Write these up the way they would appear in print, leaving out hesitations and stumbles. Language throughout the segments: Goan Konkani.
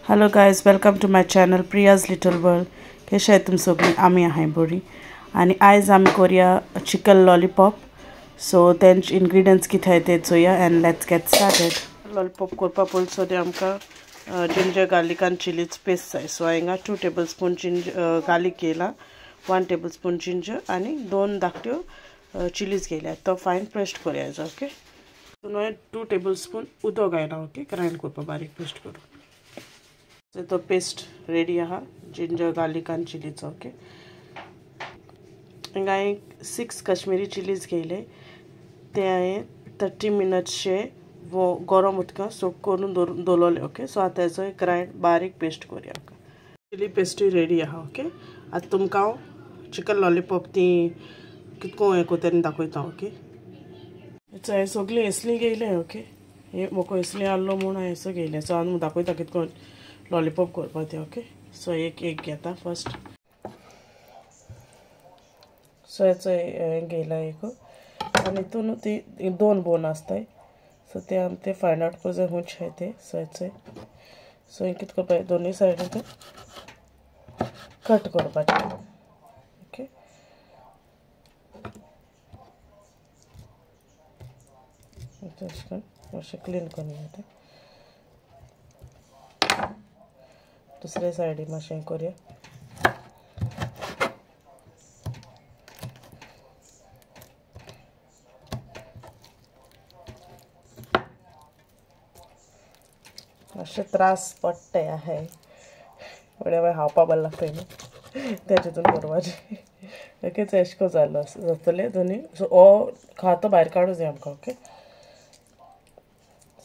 Hello guys, welcome to my channel Priya's little world. कशे आहाय तुमी सगळीं? आमी आहाय बरी आनी आयज आमी करुया चिकन लॉलीपॉप. सो तेंचे इन्ग्रिडियंट्स कितें आहाय ते चोया and let's get started. Lollipop करपा पयलीं सद्या आमकां जिंजर गार्लीक आनी चिलीज पेस्ट जाय. सो हांगा 2 टेबल स्पून जिंजर गार्लीक घेयला, 1 टेबल स्पून जिंजर आनी 2 धाकट्यो चिलीज घेयल्या. तो फायन पेस्ट करुया. ओके, हांवें 2 टेबल स्पून उदक घायला. ओके, ग्रायंड करपा बारीक पेस्ट करूं. तो पेस्ट रेडी आहा जिंजर गार्लिक आनी चिलीचो. ओके, हांगा हांवें 6 काश्मीरी चिलीज घेयले. ते हांवें 30 मिनट्सचे वो गरम उदकां सोक करून दवरले. ओके, सो आतां हेजो ग्रायंड बारीक पेस्ट करुया. चिली पेस्टूय रेडी आहा. ओके, आतां तुमकां हांव चिकन लॉलीपॉप ती कितको हें करता तेन्ना दाखयता. ओके, हांवें सगळीं एसली घेयले. ओके, हे म्हाका एसली आहलो म्हूण हांवें सो घेयलें. सो हांव दाखयता कितको लॉलीपॉप करपा ते. ओके, सो एक एक घेता फर्स्ट. सो हेचो घेयला एक आनी हितून ती 2 बोन आसताय. सो ते आमी ते फायंड आवट करूं जाय खंयचे आहाय ते. सो हेचो सो हें कितें करपा दोनूय सायडीन ते कट करपाचें. ओके, अशें करून मातशें क्लीन करून घेता. दुसरे सायडीन मातशें करुया. मातशें त्रास पडटाय आहाय, फुडें मागीर खावपा बरें लागता न्हू त्या हितून करपाचें. ओके, अशें करून जालो जातलें दोनूय. सो हो खातो भायर काडूं जाय आमकां. ओके,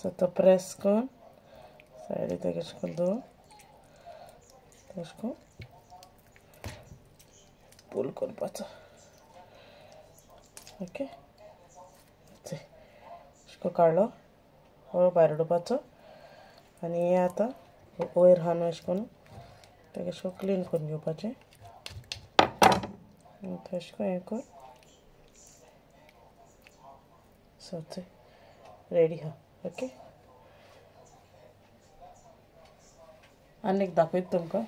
सो तो प्रेस करून सायडीन तेका अशें करून दवर, अशें करून पूल करपाचो. ओके, अशें करून काडलो, हो भायर उडोवपाचो आनी हें आतां वयर आहा न्हू अशें करून तेका अशें करून क्लीन करून घेवपाचें. अशें करून हें कर. सो रेडी आहा. ओके, आनी एक दाखयता तुमकां.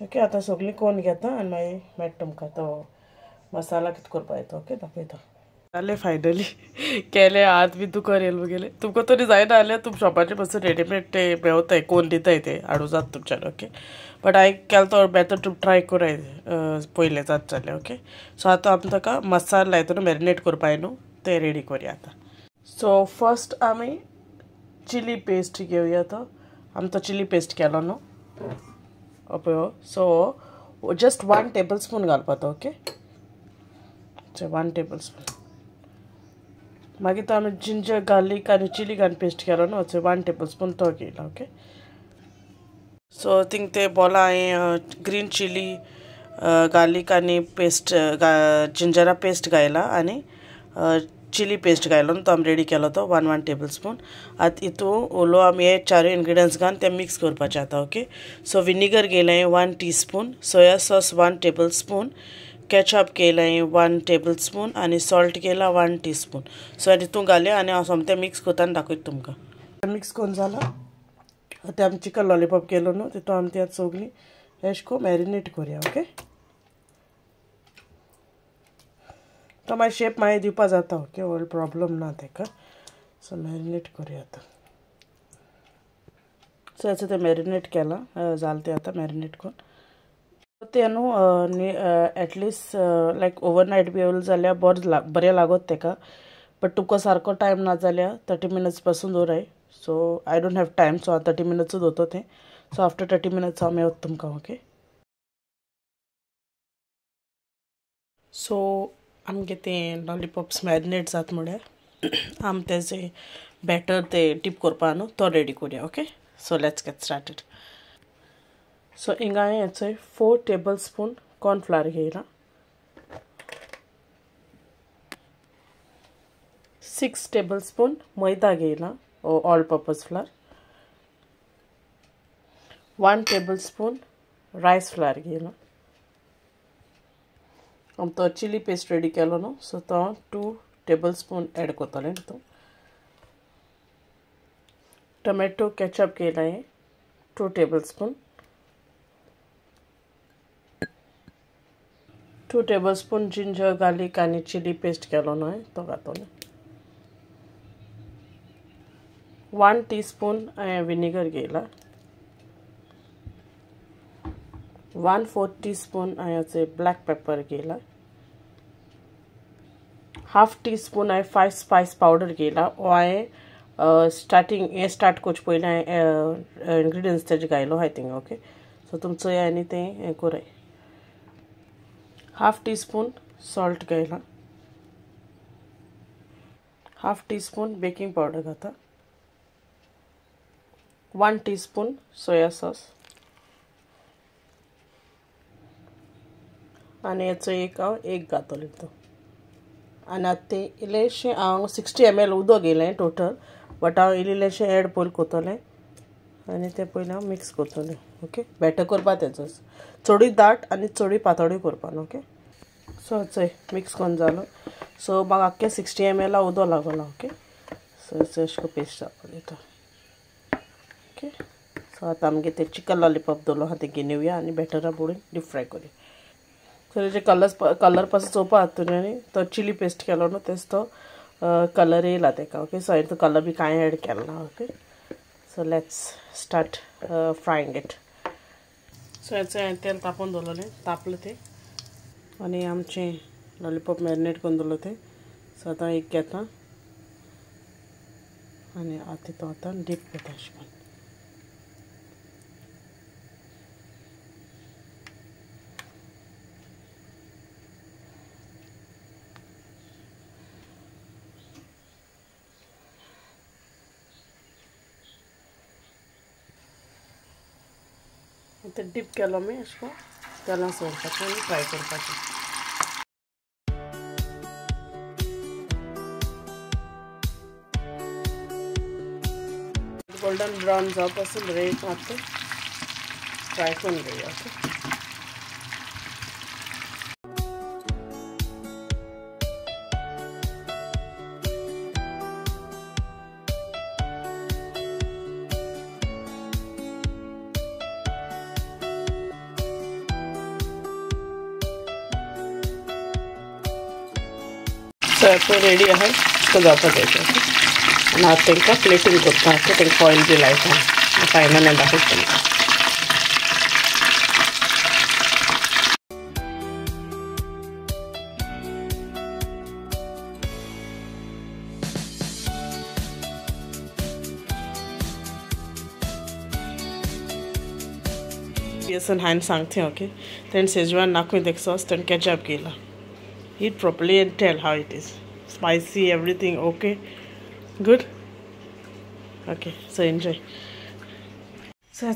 ओके, आतां सगळीं कोण घेता आनी मागीर मेळटा तुमकां तो मसाला कितें करपा येता. ओके, दाखयता. जालें फायनली केलें. हात बी दुखर येयले म्हगेले. तुमकां तरी जायना जाल्यार तुम शॉपाचे पासून रेडीमेड ते मेवताय, कोण दिताय ते हाडूं जाता तुमच्यान. ओके, बट हांवें केलो तो मेथड तुमी ट्राय कराय पयलें जाता जाल्यार. ओके, सो आतां आमी ताका मसाला लायता न्हू मॅरिनेट करपा न्हू ते रेडी करुया आतां. सो फर्स्ट आमी चिली पेस्ट घेवया. तो आमी तो चिली पेस्ट केलो न्हू पळय. सो जस्ट 1 टेबल स्पून घालपा तो. Okay, 1 table spoon. मागीर तो आमी जिंजर गार्लीक आनी चिली घालून पेस्ट केलो न्हू 1 टेबल स्पून तो घेयला. ओके, सो थिंग ते बोलां हांवें ग्रीन चिली गार्लीक आनी पेस्ट जिंजरा पेस्ट घायला आनी चिली पेस्ट घायलो न्हू तो आमी रेडी केलो तो 1 टेबल स्पून. आतां हितून ओलो आमी हे 4 इन्ग्रिडियंट्स घालून ते मिक्स करपाचे आतां. ओके, सो विनिगर घेयलें 1 teaspoon, soya sauce 1 tablespoon, ketchup घेयलें 1 टेबल स्पून आनी सॉल्ट घेयला 1 टीस्पून. सो आनी तितून घालें आनी हांव सोमतें मिक्स करता आनी दाखयता तुमकां. मिक्स करून जालां. आतां आमी चिकन लॉलीपॉप केलो न्हू तितून आमी ती सगळीं अशें करून मॅरिनेट करुया. ओके, तो मागीर शेप मागीर दिवपा जाता. ओके, व्हडलो प्रॉब्लम ना ताका. सो मॅरिनेट करुया आतां. सो हेचो तें मॅरिनेट केलां जालें तें आतां मॅरिनेट करून तें न्हू एटलिस्ट लायक ओवरनायट बी येवलें जाल्यार बरें लागत ताका. बट तुमकां सारको टायम ना जाल्यार 30 मिनट्स पासून दवराय. So I don't have time, so हांव 30 मिनट्सूच दवरता तें. सो आफ्टर 30 मिनट्स हांव मेवता तुमकां ओके. सो आमगे तें लॉलीपॉप्स मॅरिनेट जाता म्हळ्यार आम तेजे बॅटर ते डीप करपा न्हू तो रेडी करुया okay. So let's get started. So हिंगा हांवें हेचो 4 टेबल स्पून कॉर्नफ्लावर घेयला, 6 टेबल स्पून मैदा घेयला all purpose flour, 1 tablespoon rice flour घेयला. आम तो चिली पेस्ट रेडी केलो न्हू सो तो 2 टेबल स्पून एड करतलें तितून. टोमॅटो केचप घेयला हें 2 table spoon, 2 tablespoon ginger garlic आनी चिली पेस्ट केलो न्हू तो घातलो. 1 टीस्पून हांवें विनेगर घेयला, 1/4 टीस्पून हांवें ब्लॅक पेपर घेयला, 1/2 टीस्पून हांवें 5 स्पायस पावडर घेयला. वो हांवें स्टार्टींग हें स्टार्ट करचे पयलीं हांवें इन्ग्रिडियंट्स तेजे घायलो आहाय थिंगा ओके. सो तुम चोया आनी तें हें कराय. 1/2 टीस्पून सॉल्ट घायला, 1/2 टीस्पून बेकिंग पावडर घाता, 1 टीस्पून सोया सॉस आनी हेचो एक हांव एक घातलो तितून. आनी आतां तें इल्लेशें हांव 60 ml उदक घेयलें टोटल, बट हांव इल्लेशें एड पयलीं करतलें आनी तें पयलीं हांव मिक्स करतलें ओके. बॅटर करपा तेजो चडूय दाट आनी चडूय पातळूय करपा न्हू ओके. सो चोय मिक्स करून जालो. सो म्हाका आख्खें 60 ml उदक लागलो ओके. सो अशें करून पेस्ट जावपा तो ओके. सो आतां आमगे ते चिकन लॉलीपॉप दवरलो आहा तें घेवन येवया आनी बॅटरा बुडून डीप फ्राय करुया. सो तेजे कलर पासून चोवपा तुवें न्ही तो चिली पेस्ट केलो न्हू तेजो तो कलर येयला तेका ओके. सो हांवें तो कलर बी कांय एड केलो ना okay. So let's start frying it. So हेचो हांवें तेल तापोवन दवरलें, तापलें तें आनी आमचें लॉलीपॉप मॅरिनेट करून दवरलो तें. सो आतां एक घेता आनी आतां तो आतां डीप करता अशें करून. आतां डीप केलो आमी अशें करून तेलान सोडपाचें आनी फ्राय करपाचें. गोल्डन ब्रावन जावपासून बरें आतां फ्राय करून घेवया ओके. सो आतां रेडी आहा तो जावपा जाय आनी आतां तांकां प्लेटींग करता तांकां ऑयल बी लायता फायनल दाखयता तुमकां. बेसन हांवें सांगलें ओके. तेणें शेजवान नाकूय तेका सॉस तेणें केचप केला. Eat properly and tell how it is. Spicy, everything okay, good, okay. So enjoy. So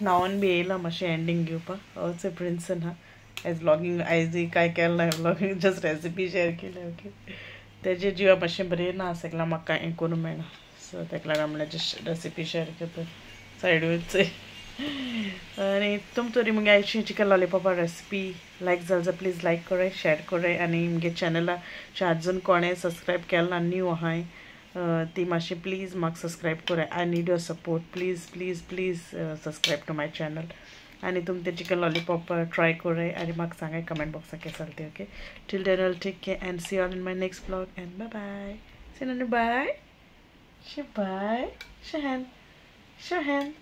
न्हांवन बी येयला मातशें एंडींग घेवपाक. ऑल्सो प्रिन्सन हा एज व्लॉगींग आयज कांय केलें ना व्लॉगींग, जस्ट रेसिपी शेअर केली ओके. तेजे जिवा मातशें बरें ना सगळें म्हाका कांय करूंक मेळना सो तेका लागून म्हणल्यार जस्ट रेसिपी शेअर करता सायडूच. आनी तुम तरी मुगे आयची चिकन लॉलीपॉपा रेसिपी लायक जाल जाल्यार प्लीज लायक कराय, शेअर कराय आनी मुगे चॅनला अजून कोणें सबस्क्रायब केलें ना न्यू आहाय ती मातशी प्लीज म्हाका सबस्क्रायब कराय. I need your support, please please please subscribe to my channel. आनी तुम ते चिकन लॉलीपॉप ट्राय कराय आनी म्हाका सांगाय कमेंट बॉक्साक केसो जालें तें okay. Till then all take care and see all in my next vlog and bye bye. See Nanu bye, bye Shahan, Shahan.